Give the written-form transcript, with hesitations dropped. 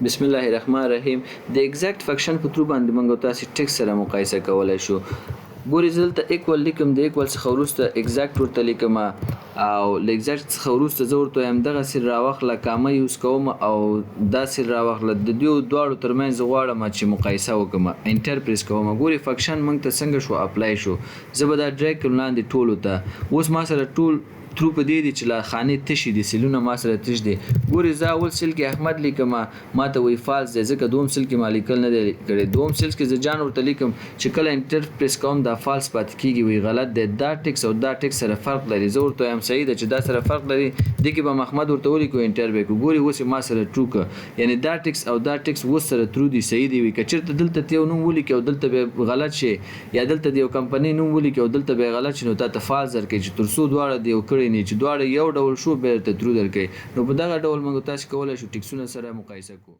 بسم الله الرحمن الرحیم. د ایگزیکټ فنکشن په ترو باندې موږ تاسو ټیکس سره مقایسه کولای شو. ګوري، زه دلته ایکوال لیکم، د ایکوال څخه وروسته ایگزیکټ ورته لیکم او له ایگزیکټ څخه وروسته زه ورته وایم دغه سیل راواخله، کامه یوز کوم او دا سیل راواخله، د دوی دواړو ترمنځ غواړم چې مقایسه وکړم، انټر پریس کوم. ګوري، فنکشن موږ ته څنګه شو اپلای شو. زه به دا ډریګ کړم لاندې ټولو ته. اوس ما سره ټول ترو په دې دي چې لا خانې تشې دي، سیلونه ما سره تش دي. ګوري، زه اول سیل کې احمد لیکم، ما ته وایي فالس دی، ځکه دوم سیل کې ما لیکل نه دی کړی. دوم سیل کې زه جان ورته لیکم، چې کله انټر پریس کوم دا فالس پاتې کیږي، وایي غلط دی، دا ټیکس او دا ټیکس سره فرق لري. زه ورته وایم صحیح ده چې دا سره فرق لري، دې کې به احمد ورته ولیکو، انټر به کو. ګوري، اوس ما سره ټرو که، یعنی دا ټیکس او دا ټیکس اوس سره ترو دي، صحیح دی. وي که چېرته دلته ته یو نوم ولیکې او دلته به غلط شي، یا دلته د یو کمپنۍ نوم ولیکې او دلته به غلط شي، نو تا ته فالس درکوي، چې تر څو دواړه د یو کړی نه، چې دواړه یو ډول شو، بیا درته ترو درکوي. نو په دغه ډول موږ تاسو کولای شو ټیکسونه سره مقایسه کوو.